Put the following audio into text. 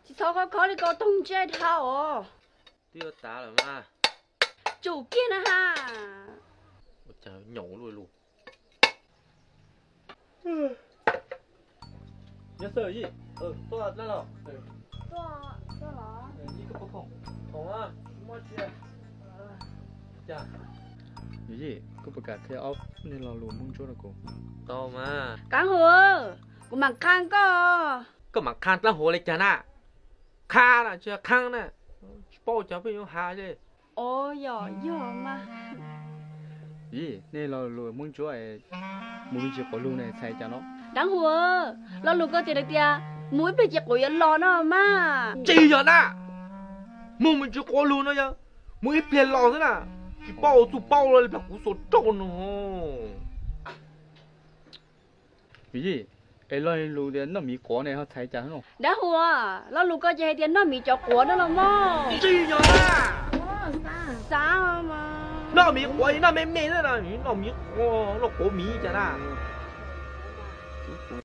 Tsis txhob khov khov li ko, toog ntsej dhau os. Twb yuav tas lawm mas. Tsum kiag na ha. Ua cas nyaum luaj lus. Nyob xwb Yij, tuaj dab los? Yij, koj puas kam qhia ob nej lo lus Hmoob Ntsuab rau kuv? Tau mas. Kav huv, kuv mam qha koj. Koj mam qha dab huv li cas na? Qha na, tsis qha na. Tsis paub cas pheej yuav has li. Os, yog, yog mas. Yij, nej lo lus Hmoob Ntsuab mus me ntsis quav lug ne txhais cas no? Dab huv, lo lus koj tias tias mus ib pliag ces quav yuav los no mas. Tsis yog na, mus me ntsis quav lug no yog mus ib pliag los xwb na. Tsis paub txuj paub li plag kuv xuas rau no. Yij, es lo lus tias noj miv quav ne ho txhais cas no? Dab huv, lo lus koj ces hais tias noj miv cov quav no los mas. Tsis yog na. Xav mas. Noj miv quav noj me me xwb na, noj miv quav, noj quav miv cas na.